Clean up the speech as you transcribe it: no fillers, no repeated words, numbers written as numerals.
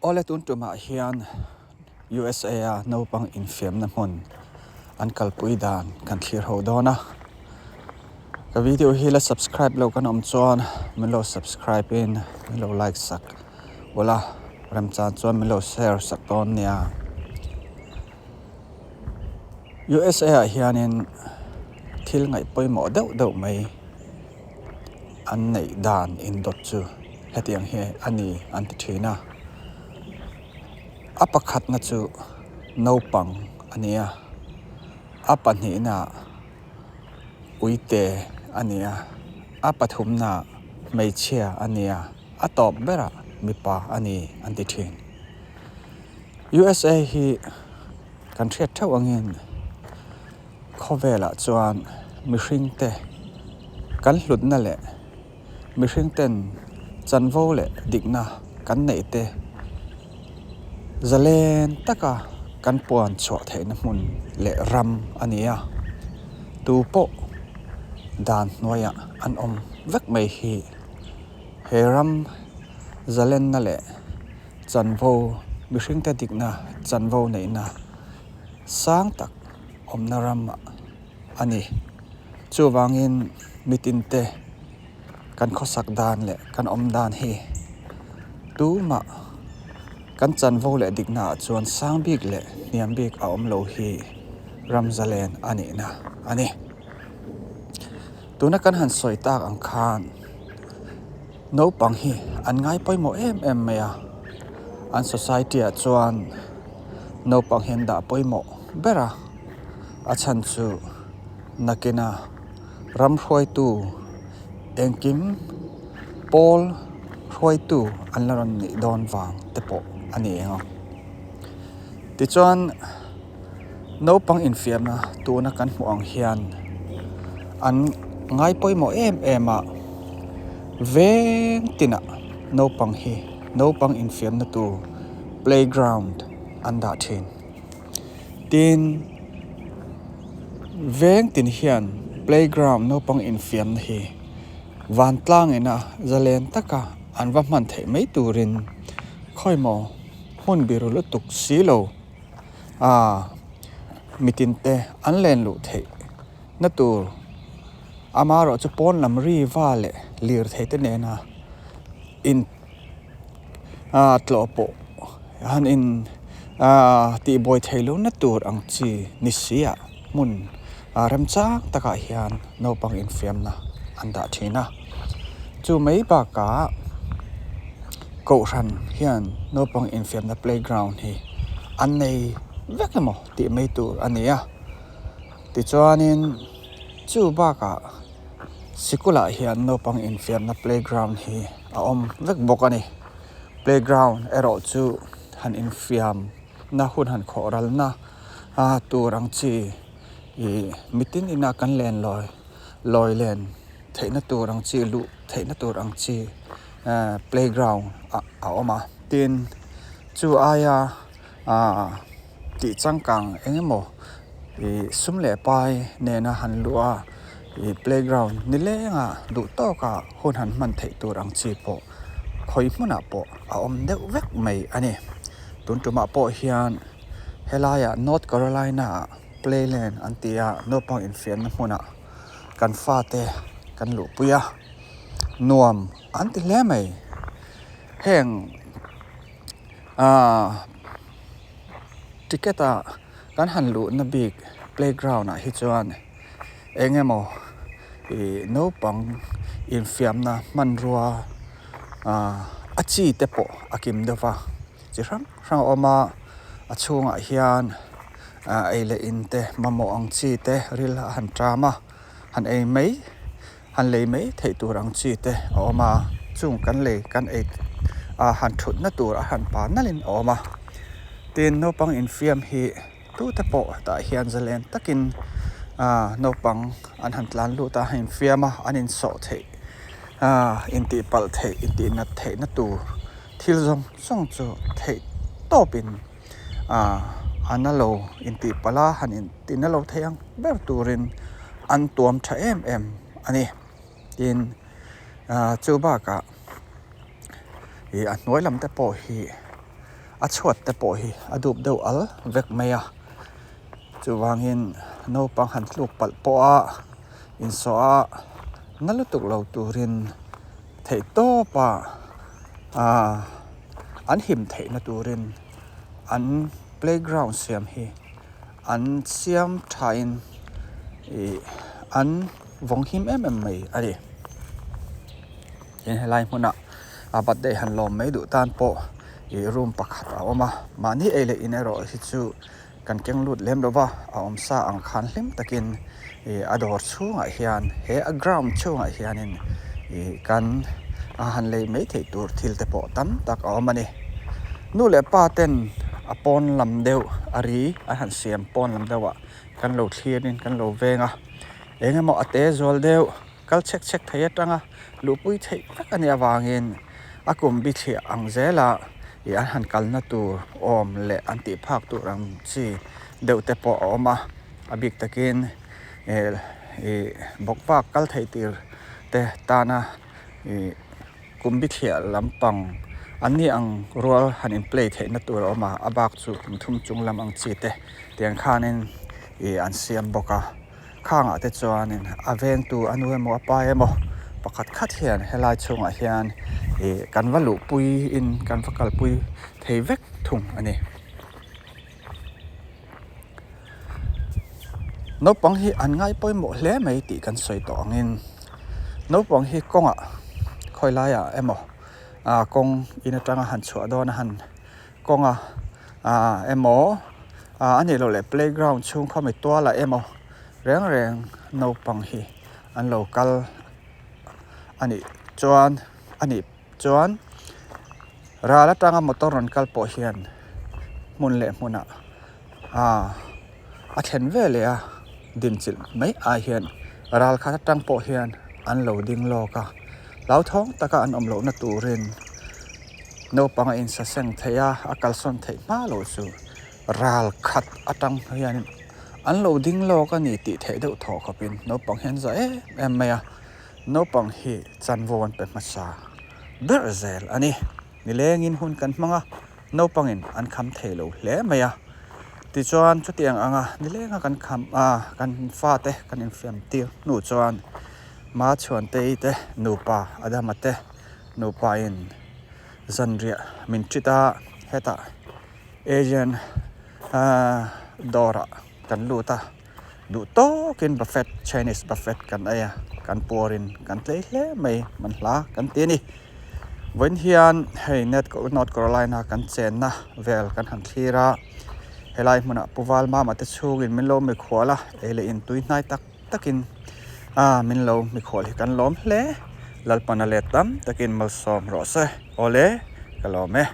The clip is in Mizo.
Awle tun tumah hian USA a naupang infiamna hmun an kalpui dan kan thlir ho dawn a. Ka video hi la subscribe lo kan awm chuan min lo subscribe in min lo like sak ula remchan chuan min lo share sak dawn nia. USA ah hianin thil ngaih pawimawh deuh deuh mai an neih dan indawt chu hetiang hi a ni an ti thin a. A pakhatna chu naupang a ni a, a pahnihna uite a ni a, a pathumna hmeichhia a ni a, a tawp berah mipa a ni an ti thin. USA hi kan hriat theuh angin khawvelah chuan mihringte kan hlutna leh mihringten chanvo leh dikna kan neih te zalen taka kan puan chhuah theihna hmun leh ram a ni a, tu pawh dan hnuaiah an awm vek mai hi he ram zalenna leh chanvo mihringte dikna chanvo neihna sang tak awmna ram a ni. Chuvangin mitinte kan khawsak dan leh kan awm dan hi tumah kan chanvo leh dikna ah chuan sang bik leh hniam bik a awm lo hi ram zalen a nihna a ni. Tuna kan han sawi tak ang khan naupang hi an ngai pawimawh em em mai a, an society ah chuan naupang hi an dah pawimawh ber a, a chhan chu nakina ram hruaitu engkim pawl hruaitu an la rawn nih dawn vang te pawh a ni ang. Tichuan naupang infiamna tuna kan hmuh ang hian an ngai pawimawh em em a, veng tinah naupang hi naupang infiamna tur playground an dah thin. Tin, veng tin hian playground naupang infiamna hi vantlang ina zalen taka an va hman theih mai turin khawimaw hmun biru lutuk si lo a mitin te an len luh theih na tur amaherawh chu pawn lam ri va leh lirthei te nena in ah tlawh pawh han in ah tihbuai theih loh na tur ang chi ni si ah hmun ah remchang takah hian naupang infiamna an dah thin a chu mai bakah kohhran hian naupang infiamna playground hi an nei vek emaw tih mai tur a ni a tichuanin chu bakah. Sikulah hian naupang infiamna playground hi a awm vek bawk a ni. Playground erawh chu han infiam na hun han khawh ral na a tur ang chi ih mitin ina kan len lawi lawi len theihna tur ang chi luh theihna tur ang chi ehh playground ah a awm a. Tin, chu aia ah tih changkang eng emaw ih sum leh pai nena han luh a ih playground ni lenga duh tawka hun han hman theih tur ang chi pawh khawi hmunah pawh a awm deuh vek mai a ni. Tun tumah pawh hian helaiah North Carolina ah playland an ti a naupang infiamna hmunah kan fate kan luhpui a nuam an ti hle mai. Heng Aaa ticket ah kan han luhna bik playground ah hi chuan eng emaw ih naupang infiamna hmanrua aaa a chi te pawh a kim deuh va chi hrang hrang a awm a a chhungah hian ah ei leh in te mamawh ang chi te ril a han ṭam a han ei mai. Han lei mai theih tur ang chi te a awm a, chung kan lei kan ei ah han thutna tur a han pa nalhin a awm a, tin naupang infiam hi tute pawh tah hian zalen takin ah naupang an han tlan lut a an infiam a an insawh theih ah intih palh theih intih nat theihna tur thil zawng zawng chu theih tawpin ah a na lo intih palh a han intih na lo thei ang ber turin an tuam tha em em a ni tin ah chu bakah ih a hnuai lam te pawh hi. A chhuat te pawh hi a dup deuh al vek mai a, chuvangin naupang han tluk palh pawh a insawh a na lutuk lo turin theih tawp a ah an him theihna turin an playground siam hi an siam thain ih an vawng him em em mai a ni. Tin helai hmunah a birthday han lawm mai duh tan pawh ih room pakhat a awm a mahni ei leh in erawh hi chu kan keng lut lem lo va a awm sa ang khan hlim takin ih a dawr chhungah hian he a ground chhungah hianin ih kan a han lei mai theih tur thil te pawh tam tak a awm a ni nu leh pa ten a pawn lam deuh a ri an han siam pawn lam deuh ah kan lo thlir in kan lo veng a eng emaw a te zual deuh. Kal chhek chhek thei atanga luhpui theih vek a nih avangin a kum bithliah ang zela ih an han kalna tur awm leh an tih phak tur ang chi deuh te pawh a awm a, a bik takin ih ih bawkvak kal theih tir te tana ih kum bithliah lampang an ni ang rual han in play theihna tur a awm a, a bak chu kum thum chung lam ang chi te tiang khanin ih an siam bawk a. Khangah te chuanin a vengtu a nu emaw a pa emaw pakhat khat hian helai chhungah hian ih kan va luhpui in kan va kalpui thei vek thung a ni. Naupang hi an ngai pawimawh hle mai tih kan sawi tawh angin naupang hi kawngah khawi laiah emaw ah kawng in atanga han chhuah dawn a han kawnga ah emaw ah a nih loh leh playground chhung khawmi tualah emaw reng reng naupang hi an lo kal a nih chuan a nih chuan ral atanga motor rawn kal pawh hian hmun leh hmunah ah a thlen ve leh a dinchilh mai ai hian ral khat atang pawh hian an lo ding lawk a hlauthawng taka an awm lohna turin naupang a insaseng theih a a kalsawn theih hma loh chu ral khat atang hianin an lo ding lawk a ni tih theih deuh thaw khawpin naupang hi an za em em mai a naupang hi chanvo an pe hmasa ber zel a ni. Nilengin hun kan hmang a, naupangin an kham thei lo hle mai a. Tichuan chutiang anga nilenga kan kham a, kan fate kan infiam tir hnu chuan Ma Chhuantei te nupa Adama te nupain zanriah min ṭit a, hetah Asian dawrah kan lut a. Duh tawkin buffet, Chinese buffet kan ei a, kan puarin kan tlei hle mai man hla kan ti a ni. Vawiin hian hei North Carolina kan chenna vel kan han thlir a, helai hmunah Pu Valmama te chhungin min lo mikhual a, ei leh in tui hnai tak takin ah min lo mikhual hi kan lawm hle. Lalpana let tam takin malsawm rawh se. Awle, ka lawm e.